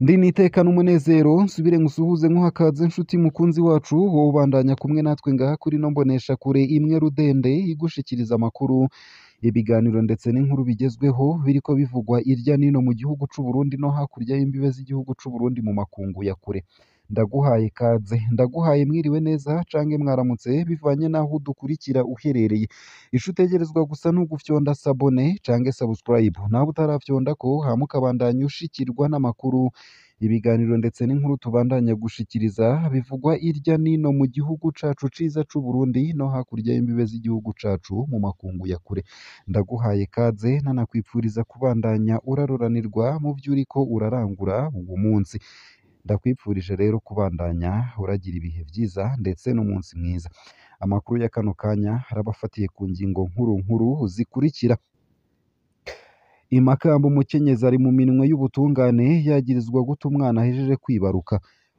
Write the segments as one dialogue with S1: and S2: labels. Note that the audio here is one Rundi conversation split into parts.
S1: Ndi niteka n'umunezero nsubire ngusuhuze nkuhakaze nshuti mukunzi wacu, wowe ubandanya kumwe natwe ngaha kuri no mbonesha kure imwe rudende igushikiriza amakuru, ibiganiro ndetse n'inkuru bigezweho biriko bivugwa irya nino mu gihugu c'u Burundi no hakurya y'imbibe z'igihugu c'u Burundi mu makungu ya kure. Ndaguhaye kaze, ndaguhaye mwiriwe neza canke mwaramutse bivanye n'aho udukurikira uherereye. Ico utegerezwa gusa ni ugufyonda sabone canke subscribe, nawe utarafyondako hama ukabandanya ushikirwa n'amakuru, ibiganiro ndetse n'inkuru tubandanya gushikiriza bivugwa irya nino mu gihugu cacu ciza c'u Burundi no hakurya y'imbibe z'igihugu cacu mu makungu ya kure. Ndaguhaye kaze nanakwipfuriza kubandanya uraroranirwa mu vyo uriko urarangura uwu munsi. Ndakwipfurije rero kubandanya uragira ibihe vyiza ndetse n'umunsi mwiza. Amakuru ya kano kanya arabafatiye ku ngingo nkuru nkuru zikurikira: Imakamba umukenyezi ari mu minwe y'ubutungane yagirizwa guta umwana ahejeje kwibaruka.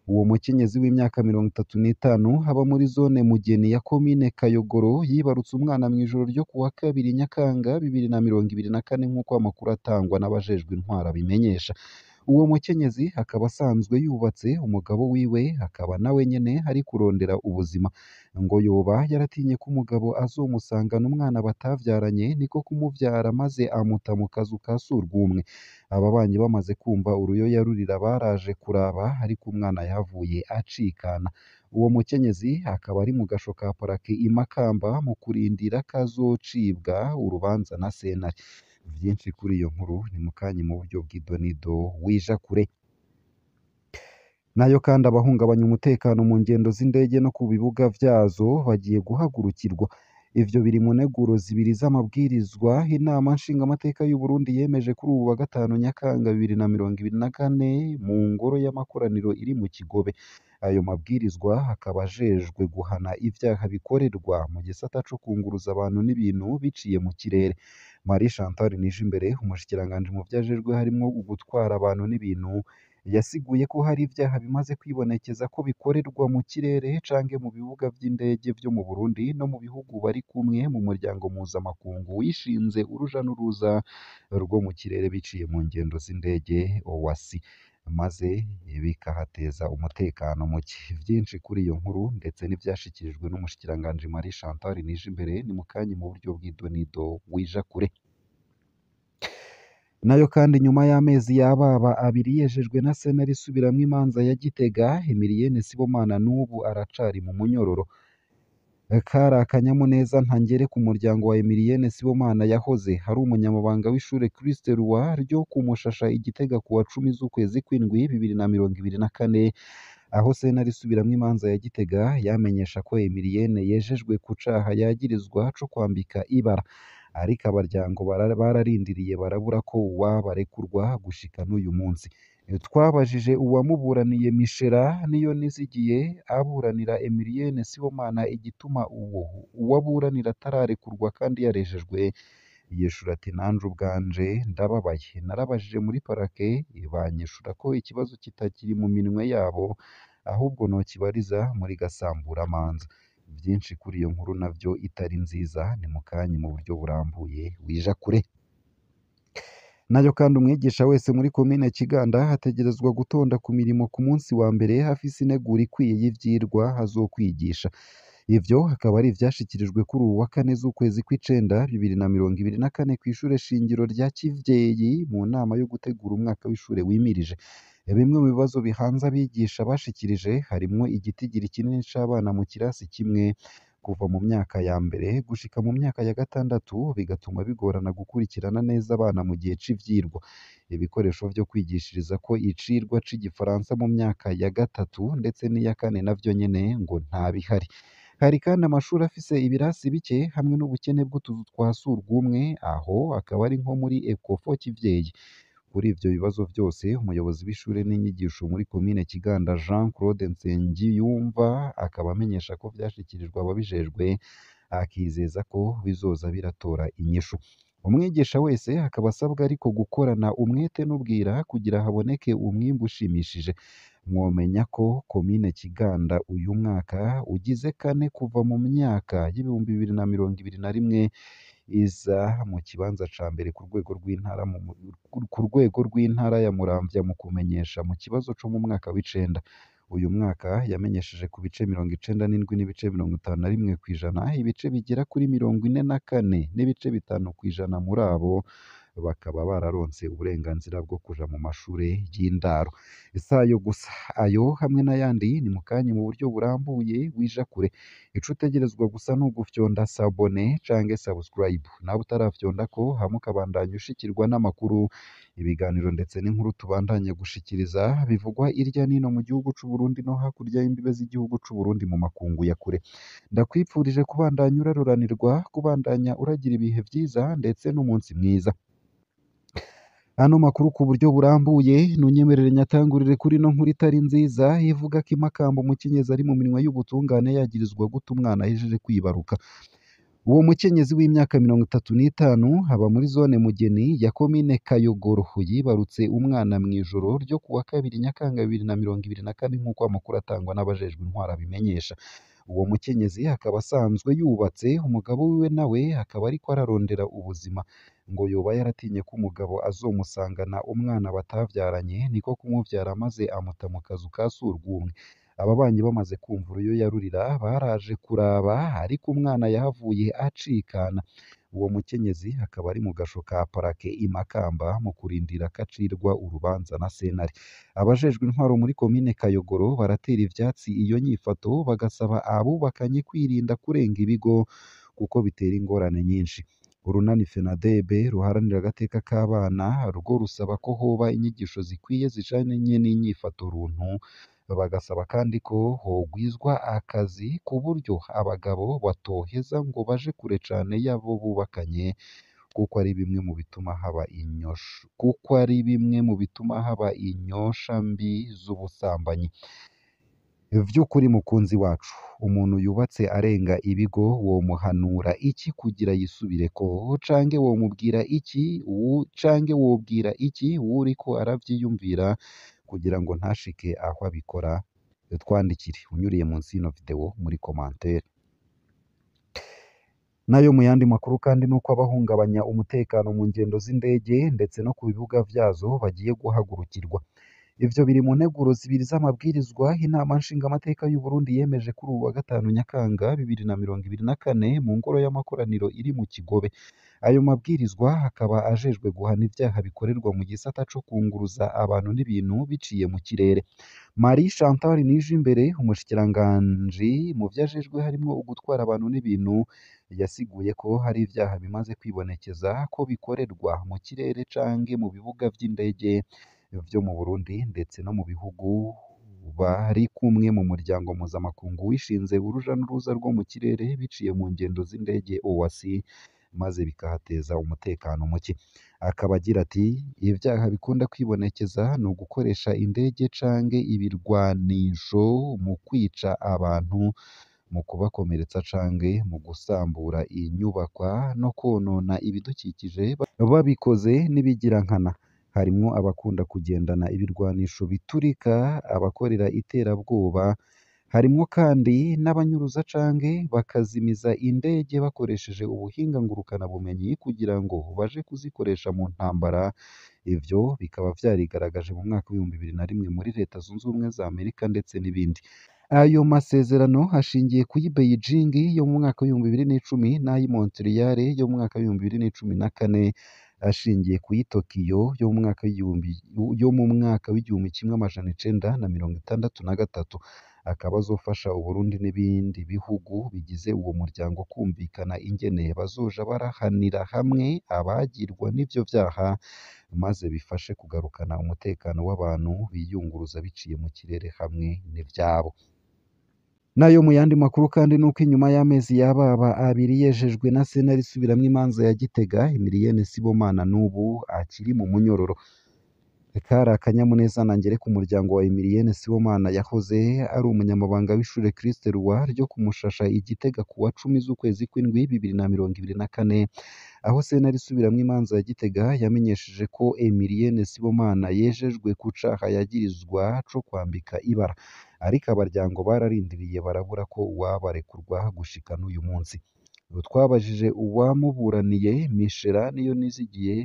S1: Uwo mukenyezi w'imyaka 35 aba muri zone Mugeni ya komine Kayogoro yibarutse umwana mw'ijoro ryo kuwa kabiri Nyakanga 2024 nk'uko amakuru atangwa n'abajejwe intwaro abimenyesha. Uwo mukenyezi akaba asanzwe yubatse, umugabo wiwe akaba nawe nyene ari kurondera ubuzima. Ngo yoba yaratinye ko umugabo azomusangana umwana batavyaranye, niko kumuvyara maze amuta mu kazu ka surwumwe. Ababanyi bamaze kumva uruyoya rurira baraje kuraba, ariko umwana yahavuye acikana. Uwo mukenyezi akaba ari mu gasho ka parake i Makamba mu kurindira ko azocibwa urubanza na sentare. Vyinshi kuri iyo nkuru ni mukanya mu buryo bw'idonido wija kure. Nayo kandi abahungabanya umutekano mu ngendo z'indege no ku bibuga vyazo bagiye guhagurukirwa. Ivyo biri mu nteguro zibiri z'amabwirizwa inama nshingamateka y'u Burundi yemeje kuri uwu wa gatanu Nyakanga 2024 mu ngoro y'amakoraniro iri mu Kigobe. Ayo mabwirizwa akaba ajejwe guhana ivyaha bikorerwa mu gisata co kunguruza abantu n'ibintu biciye mu kirere. Marie Chantal Nijimbere, umushikiranganji mu vyo ajejwe harimwo ugutwara abantu n'ibintu, yasiguye ko hari ivyaha bimaze kwibonekeza ko bikorerwa mu kirere canke mu bibuga vy'indege vyo mu Burundi no mu bihugu bari kumwe mu muryango mpuzamakungu wishinze uruja n'uruza rwo mu kirere biciye mu ngendo z'indege OAC, maze bikahateza umutekano muke. Vyinshi kuri iyo nkuru ndetse n'ivyashikirijwe n'umushikiranganji Marie Chantal Nijimbere ni mukanya mu buryo bw'idonido wija kure. Nayo kandi nyuma y'amezi yababa abiri yejejwe na sentare isubiramwo imanza ya Gitega, Emilienne Sibomana n'ubu aracari mu munyororo. Kari akanyamuneza ntangere ku muryango wa Emilienne Sibomana yahoze ari umunyamabanga w'ishure Christ Roi ryo kumushasha i Gitega kuwa 10 z'ukwezi kw'indwi 2024, aho sentare isubiramwo imanza ya Gitega yamenyesha ko Emilienne yejejwe ku caha yagirizwa co kwambika ibara. Ariko abaryango bararindiriye barabura ko uwaba arekurwa gushika n'uyu munsi. Twabajije uwamuburaniye Michela Niyonizigiye aburanira Emilienne Sibomana igituma uwo uwaburanira atararekurwa kandi yarejejwe, yishura ati nanje ubwanje ndababaye, narabajije muri parake banyishura ko ikibazo kitakiri mu minwe yabo ahubwo nokibariza muri gasamburamanza. Vyinshi kuri iyo nkuru navyo itari nziza ni mukanya mu buryo burambuye wija kure. Nayo kandi umwigisha wese muri komine Kiganda ategerezwa gutonda ku mirimo ku munsi wa mbere afise integuro ikwiye y'ivyirwa azokwigisha. Ivyo akaba ari ivyashikirijwe kuri uwu wa kane z'ukwezi kw'icenda 2024 kw'ishure shingiro rya Kivyeyi mu nama yo gutegura umwaka w'ishure wimirije. Bimwe mu bibazo bihanze abigisha bashikirije harimwo igitigiri kinini c'abana mu kirasi kimwe kuva mu myaka ya mbere gushika mu myaka ya gatandatu, bigatuma bigorana gukurikirana neza abana mu gihe c'ivyirwa. Ibikoresho vyo kwigishirizako icirwa c'igifaransa mu myaka ya gatatu ndetse n'iya kane navyo nyene ngo ntabihari. Hari kandi amashuri afise ibirasi bike hamwe n'ubukene bw'utuzu twa surwumwe, aho akaba ari nko muri Ecofo Kivyeyi. Kuri ivyo bibazo vyose umuyobozi w'ishure n'inyigisho muri komine Kiganda Jean Claude Nsengiyumva akaba amenyesha ko vyashikirijwe ababijejwe, akizeza ko bizoza biratora inyishu. Umwigisha wese akaba asabwa ariko gukorana umwete n'ubwira kugira haboneke umwimbu ushimishije. Mwomenya ko komine Kiganda uyu mwaka ugize kane kuva mu myaka y'2021 iza mu kibanza ca mbere ku rwego rw'intara ku rwego rw'intara ya Muramvya mu kumenyesha mu kibazo co mu mwaka w'icenda. Uyu mwaka yamenyesheje ku bice 97.51 kw'ijana, ibice bigera kuri 44.5 kw'ijana muri abo bakaba bararonse uburenganzira bwo kuja mu mashure y'indaro. Isayo gusa ayo hamwe n'ayandi ni mukanya mu buryo burambuye wija kure. Ico utegerezwa gusa ni ugufyonda s'abonner canke subscribe, nawe utarafyondako hama ukabandanya ushikirwa n'amakuru, ibiganiro ndetse n'inkuru tubandanya gushikiriza bivugwa irya nino mu gihugu c'u Burundi no hakurya y'imbibe z'igihugu c'u Burundi mu makungu ya kure. Ndakwipfurije kubandanya uraroranirwa, kubandanya uragira ibihe vyiza ndetse n'umunsi mwiza. Ano makuru ku buryo burambuye nunyemerere nyatangurire kuri ino nkuru itari nziza ivuga ko Imakamba umukenyezi ari mu minwe y'ubutungane yagirizwa guta umwana ahejeje kwibaruka. Uwo mukenyezi w'imyaka 35 aba muri zone Mugeni ya komine Kayogoro yibarutse umwana mw'ijoro ryo kuwa kabiri Nyakanga 2024 nk'uko amakuru atangwa n'abajejwe intwaro abimenyesha. Uwo mukenyezi akaba asanzwe yubatse, umugabo wiwe nawe akaba ariko ararondera ubuzima. Ngo yoba yaratinye ko umugabo azomusangana umwana batavyaranye, niko kumuvyara maze amuta mu kazu ka surwumwe. Ababanyi bamaze kumva uruyoya rurira baraje kuraba, ariko umwana yahavuye acikana. Uwo mukenyezi akaba ari mu gasho ka parake i Makamba mu kurindira ko acirwa urubanza na sentare. Abajejwe intwaro muri komine Kayogoro baratera ivyatsi iyo nyifato, bagasaba abubakanye kwirinda kurenga ibigo kuko bitera ingorane nyinshi. Urunani FENADEB ruharanira agateka k'abana rwo rusaba ko hoba inyigisho zikwiye zijanye n'inyifato runtu, bagasaba kandi ko hogwizwa akazi ku buryo abagabo batoheza ngo baje kure cane y'abo bubakanye, kuko ari bimwe mu bituma haba inyosho kuko ari bimwe mu bituma haba inyosha mbi z'ubusambanyi. Vy'ukuri mukunzi wacu, umuntu yubatse arenga ibigo womuhanura iki kugira yisubireko, canke womubwira iki canke wobwira iki uwuriko aravyiyumvira kugira ngo ntashike aho abikora? Twandikire unyuriye munsi y'ino video muri commentaire. Nayo mu yandi makuru kandi nuko abahungabanya umutekano mu ngendo z'indege ndetse no ku bibuga vyazo bagiye guhagurukirwa. Ivyo biri mu nteguro zibiri z'amabwirizwa inama nshingamateka y'u Burundi yemeje kuri uwu wa gatanu Nyakanga 2024 mu ngoro y'amakoraniro iri mu Kigobe. Ayo mabwirizwa akaba ajejwe guhana ivyaha bikorerwa mu gisata co kunguruza abantu n'ibintu biciye mu kirere. Marie Chantal Nijimbere, umushikiranganji mu vyo ajejwe harimwo ugutwara abantu n'ibintu, yasiguye ko hari ivyaha bimaze kwibonekeza ko bikorerwa mu kirere canke mu bibuga vy'indege vyo mu Burundi ndetse no mu bihugu bari kumwe mu muryango mpuzamakungu wishinze uruja n'uruza rwo mu kirere biciye mu ngendo z'indege OAC, maze bikahateza umutekano muke. Akaba agira ati ivyaha bikunda kwibonekeza ni ugukoresha indege canke ibirwanisho mu kwica abantu, mu kubakomeretsa canke mu gusambura inyubakwa no kwonona ibidukikije babikoze n'ibigirankana. Harimwo abakunda kugendana ibirwanisho biturika, abakorera iterabwoba, harimwo kandi n'abanyuruza canke bakazimiza indege bakoresheje ubuhinga ngurukanabumenyi kugira ngo baje kuzikoresha mu ntambara. Ivyo bikaba vyarigaragaje mu mwaka w'2001 muri Leta Zunze Ubumwe za Amerika ndetse n'ibindi. Ayo masezerano ashingiye kuyi Beijing yo mu mwaka w'2010 n'ayi Montreal yo mu mwaka w'2014, ashingiye kuyi Tokiyo yo mu mwaka w'1963, akaba azofasha Uburundi n'ibindi bihugu bigize uwo muryango kumvikana ingene bazoja barahanira hamwe abagirwa n'ivyo vyaha, maze bifashe kugarukana umutekano w'abantu biyunguruza biciye mu kirere hamwe n'ivyabo. Nayo mu yandi makuru kandi nuko inyuma y'amezi yababa abiri yejejwe na sentare isubiramwo imanza ya Gitega, Emilienne Sibomana n'ubu akiri mu munyororo. Kari akanyamuneza nangere ku muryango wa Emilienne Sibomana yahoze ari umunyamabanga w'ishure Christ Roi ryo kumushasha i Gitega kuwa 10 z'ukwezi kw'indwi 2024, Aho sentare isubiramwo imanza ya Gitega yamenyesheje ko Emilienne Sibomana yejejwe ku caha yagirizwa co kwambika ibara, ariko abaryango bararindiriye barabura ko uwabarekurwa gushika n'uyu munsi. Twabajije uwamuburaniye Michela Niyonizigiye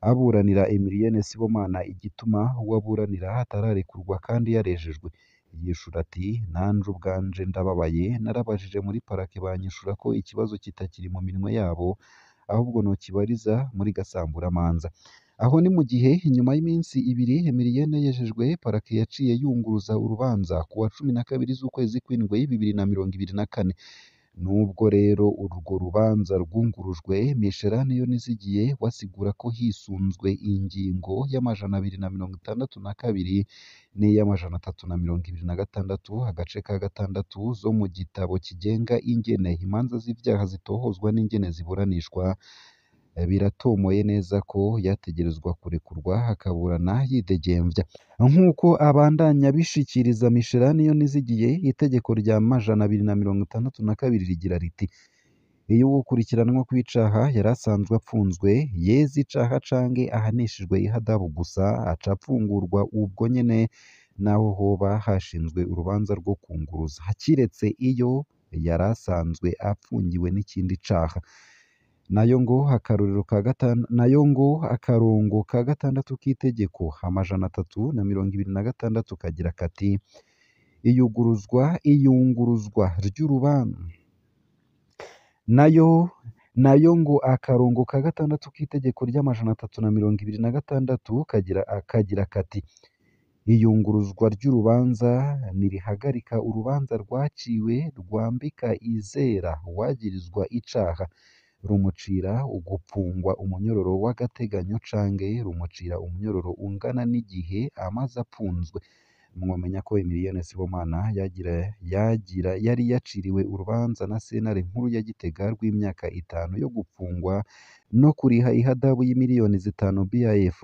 S1: aburanira Emilienne Sibomana igituma uwo aburanira atararekurwa kandi yarejejwe. Yishura ati: "Nanje ubwanje ndababaye, narabajije muri parake banyishura ko ikibazo kitakiri mu minwe yabo, ahubwo nokibariza muri gasamburamanza." Aho ni mu gihe inyuma y'iminsi ibiri Emilienne yejejwe, parake yaciye yunguruza urubanza ku wa 12 z'ukwezi kw'indwi 2024. Nubwo rero urwo rubanza rwungurujwe, Michela Niyonizigiye we asigura ko hisunzwe ingingo y'262 n'iy'amajana 326 agace ka gatandatu zo mu gitabo kigenga ingene imanza z'ivyaha zitohozwa n'ingene ziburanishwa, biratomoye neza ko yategerezwa kurekurwa akaburana yidegemvya. Nk'uko abandanya abishikiriza Michela Niyonizigiye, itegeko rya 262 rigira riti: "Iyo uwukurikiranwa kw'icaha yari asanzwe apfunzwe, yeze icaha canke ahanishijwe ihadabu gusa, aca apfungurwa ubwo nyene naho hoba hashinzwe urubanza rwo kwunguruza, kiretse iyo yari asanzwe apfungiwe n'ikindi caha." Nayo ngo akarorero ka gatanu, nayo ngo akarongo ka gatandatu k'itegeko 326 kagira kati: "Iyuguruzwa iyunguruzwa ry'urubanza." Nayo ngo akarongo ka gatandatu k'itegeko ry'amajana 326 kagira kati: "Iyunguruzwa ry'urubanza ntirihagarika urubanza rwaciwe rwambika izera uwagirizwa icaha, rumucira ugupfungwa umunyororo w'agateganyo canke rumucira umunyororo ungana n'igihe amaze apfunzwe." Mwomenya ko Emilienne Sibomana yagira yari yaciriwe urubanza na sentare nkuru ya Gitega rw'imyaka 5 yo gupfungwa no kuriha ihadabu y'imiliyoni 5 BAF.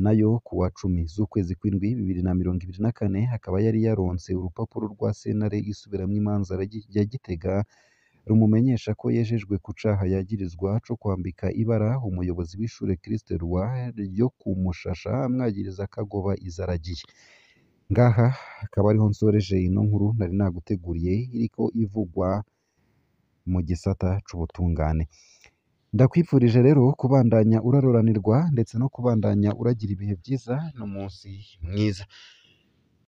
S1: Nayo ku wa 10 z'ukwezi kw'indwi 2024 akaba yari yaronse urupapuro rwa sentare isubiramwo imanza ya Gitega rumumenyesha ko yejejwe ku caha yagirizwa co kwambika ibara umuyobozi w'ishure Christ Roi ryo ku Mushasha, amwagiriza ko agoba izaragiye. Ngaha akaba ariho nsoreje ino nkuru nari naguteguriye iriko ivugwa mu gisata c'ubutungane. Ndakwifurije rero kubandanya uraroranirwa ndetse no kubandanya uragira ibihe vyiza n'umunsi mwiza.